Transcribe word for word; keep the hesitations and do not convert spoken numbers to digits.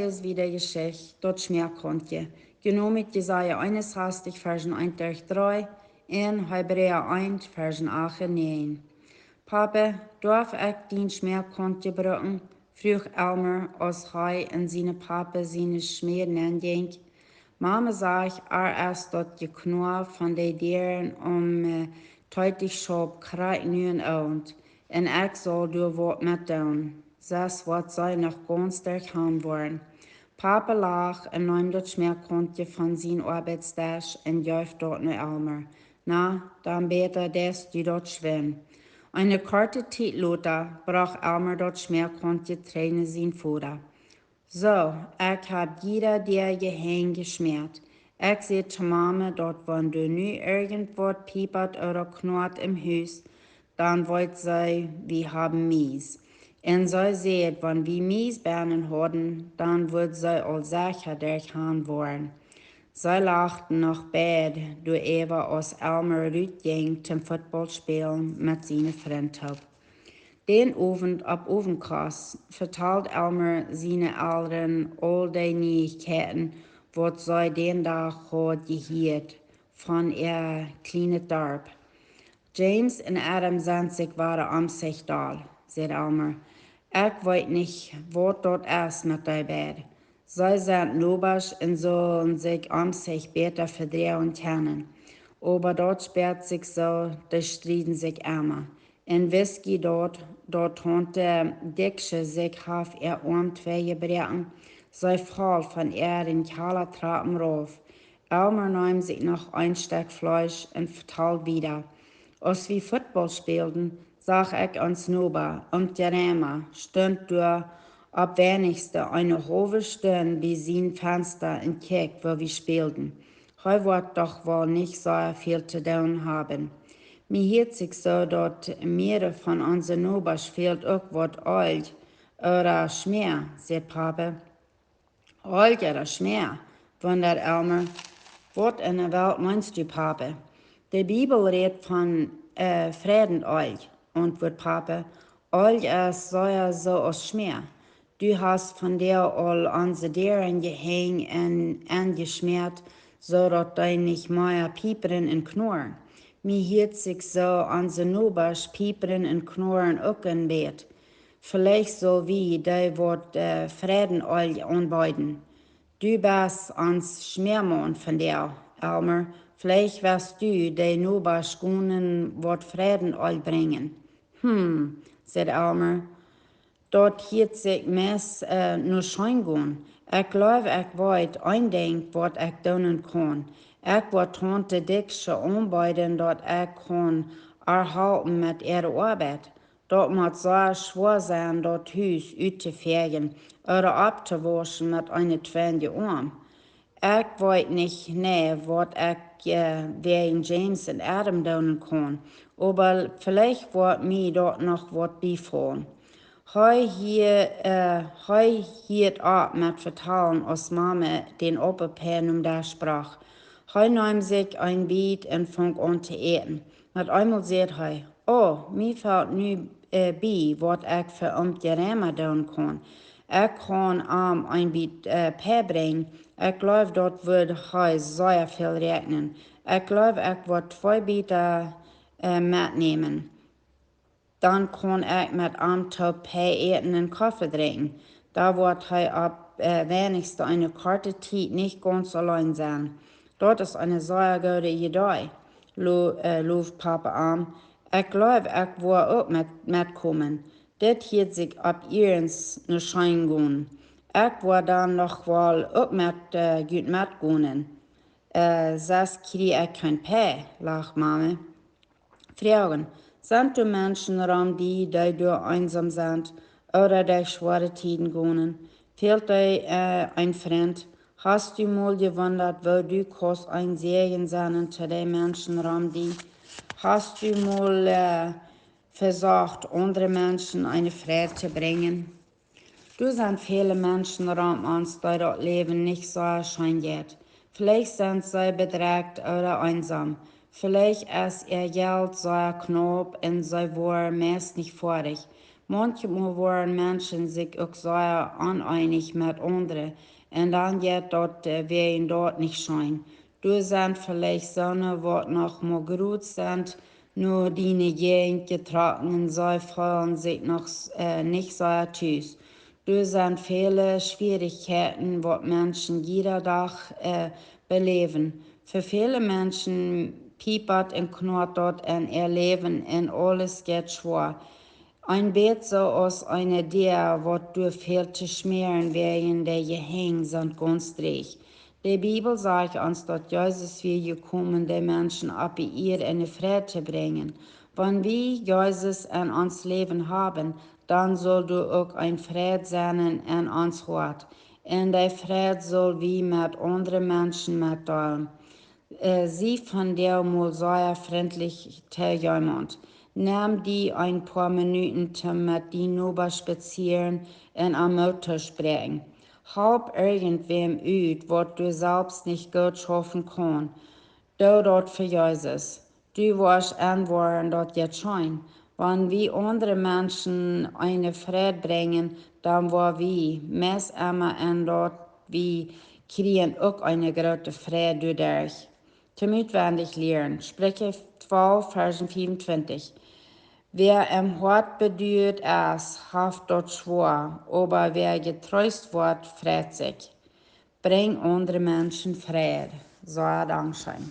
Läs wie de Jeschicht, daut Schmäakauntje. Jenomen Jesaja eenunsastich, Varsch eent derch dree un Hebräa eent, Varsch acht un näajen. Papa, darf ekj dien Schmäakauntje brucken? Fruach Elmer, aus hee en siene Papa siene Schmäd nenn jinkj. Mama sajcht, ar es daut Jeknoa von de Dieren om äh, teetich Schaap krakjt nu en Owent, un ekj saul doa waut met doonen. Sest woat see noch gaunz derch han woaren. Papa lach un neem daut Schmäakauntje von sien Oabeitsdesch un jeef daut no Elmer. Na, dan bäta deist du daut schwind. Eene korte Tiet lota brocht Elmer daut Schmäakauntje trigj no sien Voda. Soo, ekj hab jieda Dach Jehenj jeschmäat. Ekj säd to Mama, daut wan doa nu irjentwaut piepat ooda knoat em Hus, dan weet see, wie haben Mies. Un see säd, wan wie Mies bennen hauden, dan wudd see aul secha derch han woaren. See lachten noch beid doaräwa, aus Elmer rutjinkj toom Football spälen met siene Frind toop. Dän Owent opp Owentkost vetald Elmer siene Elren aul de Nieichkjeiten, waut see dän Dach haud jehieet von äa kjlienet Darp. James un Adam sent sikj wada om sikj doll, säd Elmer. Ekj weet nich, waut daut es met dee beid. See sent Nobasch un sullen sikj om sikj bäta vedroagen kjennen. Oba daut späat sikj soo, dee strieden sikj emma. Un wisst jie daut, daut Taunte Dicksche sikj haft äa Oam twei jebroaken? See foll von äa Kjallatrappen rauf. Elmer neem sikj noch een Stekj Fleesch un vetald wieda. Aus wie Football spälden, sach ekj ons Noba, Oomkje Rema, stunt doa opp weinichste eene haulwe Stund bie sien Fensta un kjikjt, woo wie spälden. Hee woat doch woll nich sea väl to doonen haben. Mie hieet sikj soo, daut mierere von onse Nobasch fält uk waut Eelj ooda Schmäa, säd Papa. Eelj ooda Schmäa, wundad Elmer. Waut en de Welt meenst du, Papa? De Bibel rät von äh, Frädenelj, auntwuat Papa. Eelj es sea soo aus Schmäa. Du hast vondoag aul onse Dieren jehenj un enjeschmäat, soo daut dee nich mea piepren un knoaren. Mie hieet sikj soo, onse Nobasch piepren un knoaren uk een bät. Veleicht sull wie dee waut äh, Frädenelj aunbeeden. Du best ons Schmäamaun vondoag, Elmer. Veleicht west du de Nobasch gonen waut Frädenelj brinjen. Hm, säd Elmer. Daut hieet sikj meist äh, no scheen gonen. Ekj jleew, ekj weet een Dinkj, waut ekj doonen kaun. Ekj woa Taunte Dicksche aunbeeden, daut ekj kaun ar halpen met äare Oabeit. Daut mott sea schwoa sennen, daut Hus uttofoagen ooda opptowauschen met eenen twinjen Oam. Ekj weet nich, nä, waut ekj äh, wäajen James un Adam doonen kaun, oba veleicht woat mie daut noch waut biefaulen. Hee hieed, äh, hee hieed opp met vetalen, aus Mama dän Aupelpia nom Desch brocht. Hee neem sikj een Biet un funk aun to äten. Met eemol säd hee: Oh, mie felt nu äh, bie, waut ekj fa Oomkje Rema doonen kaun. Ekj kaun am een Biet äh, Pia brinjen. Ekj jleew, daut wudd hee sea väl räakjnen. Ekj jleew, ekj woa twee Bieta äh, metnämen. Dan kaun ekj met am toop Pia äten un Koffe drinkjen. Dan woat hee opp äh, weinichste eene korte Tiet nich gaunz auleen sennen. Daut es eene sea goode Idee, lo, äh, loowd Papa am. Ekj jleew, ekj woa uk met, metkomen. Dit hieet sikj opp iernst no scheen gonen. Ekj woa dan noch woll uk met, äh, goot metgonen. Äh, sest kjrie ekj kjeen Pia, lacht Mama. Froagen: Sent doa Menschen rom die, dee doa eensom sent, ooda derch schwoare Tieden gonen? Fält die äh, een Frint? Hast du mol jewundat, woo du kaust een Säajen sennen to de Menschen rom die? Hast du mol äh, vesocht, aundre Menschen eene Freid to brinjen? Doa sent väle Menschen rom ons, dee daut Läwen nich soo scheen jeit. Veleicht sent see bedrekjt ooda eensom. Veleicht es äa Jelt sea knaup un see woaren meist nich foadich. Maunchmol woaren Menschen sikj uk sea oneenich met aundre, un dan jeit daut, äh, wäajen daut nich scheen. Doa sent veleicht soone, waut noch mau groot sent, no diene Jäajent jetrocken, see feelen sikj noch, äh, nich sea tus. Doa sent väle Schwierichkjeiten, waut Menschen jieda Dach, äh, beläwen. Fa väle Menschen piepat un knoat daut en äa Läwen un aules jeit schwoa. Een bät soo aus eene Däa, waut doa fält to schmäaren, wäajen de Jehenj sent gaunz drieech. De Bibel sajcht ons, daut Jesus wia jekomen, de Menschen opp de Ieed en de Fräd to brinjen. Wan wie Jesus en ons Läwen haben, dan saul doa uk een Fräd sennen en ons Hoat. Un dee Fräd saul wie met aundre Menschen metdeelen. Äh, sie vondoag mol sea frintlich to jemaunt. Nem die een poa Minuten toom met dien Noba spazieren un am Moot toospräakjen. Halp irjentwäm ut, waut du selfst nich goot schaufen kaust. Doo daut fa Jesus. Du woascht enwoaren, daut jeit scheen. Wan wie aundre Menschen eene Fräd brinjen, dan woa wie meist emma en daut wie kjrieen uk eene groote Fräd doaderch. Toom utwendich lieren. Spricha twalf, Varsch vea un twintich. Wäa em Hoat beduat es, haft daut schwoa, oba wäa jetreest woat, freit sikj. Brinj aundre Menschen Fräd. Sea dankscheen.